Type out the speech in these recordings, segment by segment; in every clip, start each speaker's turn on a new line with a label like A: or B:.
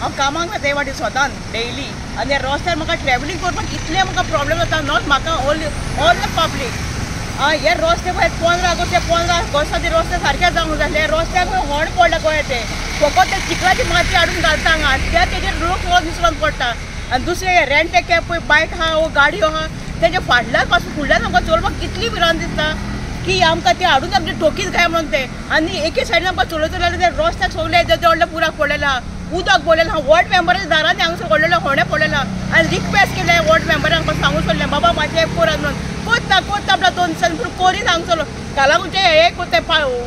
A: हांव कामाक वता वाटी स्वतान डेली आनी ह्या रस्त्यार म्हाका ट्रॅव्हलिंग करपाक इतलें म्हाका प्रॉब्लेम जाता not म्हाका ऑल ऑल the public. हे रस्ते पळय 15 ऑगस्ट 15 ऑगस्टा ते रस्ते सारके जावंक जाय. हे रस्त्याक होण पडला गोंय ते फकत ते चिखलाची माती हाडून घालता हांगा त्या तेजेर लोक निसरोन पडटा. आनी दुसरें रेंट कॅब पळय बायक आहा वो गाडयो आहा तेजे फाटल्यान पासून फुडल्यान आमकां चलोवपाक कितली भिरांत दिसता की आमकां ते हाडून आमचे ठोकीत काय म्हणून ते. आनी एके सायडीन आमकां चलयतले जाल्यार ते रस्त्याक सगळे ते व्हडले पुराक पडलेले आहा, उदक पडलेलें आहा. वॉर्ड मेंबराच्या दारांनी हांगासर व्हडलें होणें पडलेलें आहा. आनी रिक्वेस्ट केलें वॉर्ड मेंबरांक सांगून सोडलें बाबा मातशें करात म्हणून. कोत्ता कोत्ता आपल्या 2 दिसांनी पूण करीन हांगसर कालांगुटचे हे कोत्ता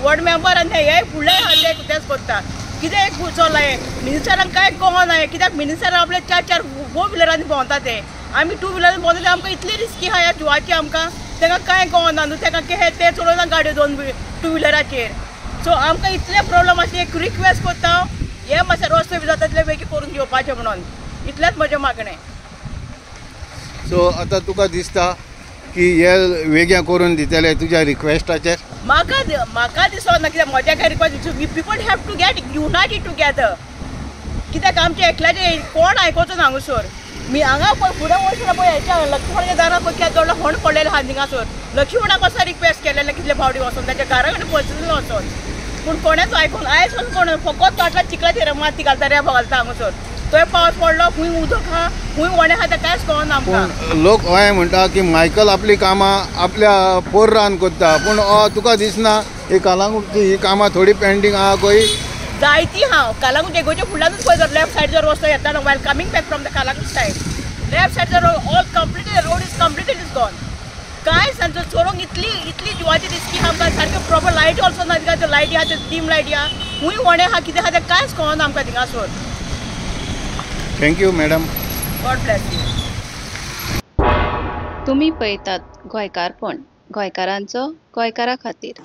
A: वॉर्ड मेंबर आनी हे फुडले आहा ते तेच कोत्ता. कितें एक चल्लां हें मिनिस्टरांक कांय कळना हें कित्याक मिनिस्टरां आपले 4 4 फोर व्हिलरांनी भोंवता ते, आमी 2 व्हिलरांनी भोंवता ते आमकां इतली रिस्की आहा ह्या जिवाची. आमकां ताका कांय कळना न्हू ताका ते चलोवना गाडयो 2 टू व्हिलराचेर. सो आमकां इतले प्रॉब्लम आसा. एक रिक्वेस्ट करता हांव हे मातशें रस्तो बी जाता तितले बेगीन करून घेवपाचें म्हणून, इतलेंच म्हजें मागणें.
B: सो आतां तुका दिसता की हे वेगळें करून दितले तुज्या रिक्वेस्टाचेर?
A: म्हाका म्हाका दिसना कित्याक म्हज्या काय request people have to get united together. कित्याक आमचें एकल्याचें कोण आयकोचो ना हांगासर. मी हांगा पळय फुडें वचून पळय हेच्या लक्ष्मणाच्या दारान पळय कित्याक व्हडलो होण पडलेलो आहा थिंगासर. लक्ष्मणाक कसो रिक्वेस्ट केलेलें कितले फावटी वचोन ताच्या घरा कडेन पळयतलें वचोन, पूण कोणेच आयकून आयज वचून कोण फकत तोटला चिखलाचेर माती घालता रेबो घालता हांगासर. थंय पावस पडलो खूंय उदक आहा खूंय वणें आहा तें कांयच कळना आमकां.
B: लोक अशें म्हणटा की मायकल आपली कामां आपल्या पोर्रान करता, पूण तुका दिसना ही कालांगुटची ही कामां थोडी पेंडींग आहा खंय?
A: जायती हांव कालांगूट एगोच्या फुडल्यानूच पळय जर लेफ्ट सायड जर रस्तो येता while coming back from the Calangute side left side जर all completely road is completely is gone. कांय सांगचो चोरोंक इतली इतली जिवाची रिस्की आमकां. सारक्यो प्रॉपर लायटी ऑल्सो ना तिका, लायटी आहा त्यो डीम लायटी आहा खूंय वणें आहा कितें आहा तें कांयच कळना आमकां थिंगासर.
B: Thank you madam,
A: God bless you.
C: तुमी पळयतात गोंयकारपण, गोंयकारांचो गोंयकारा खातीर.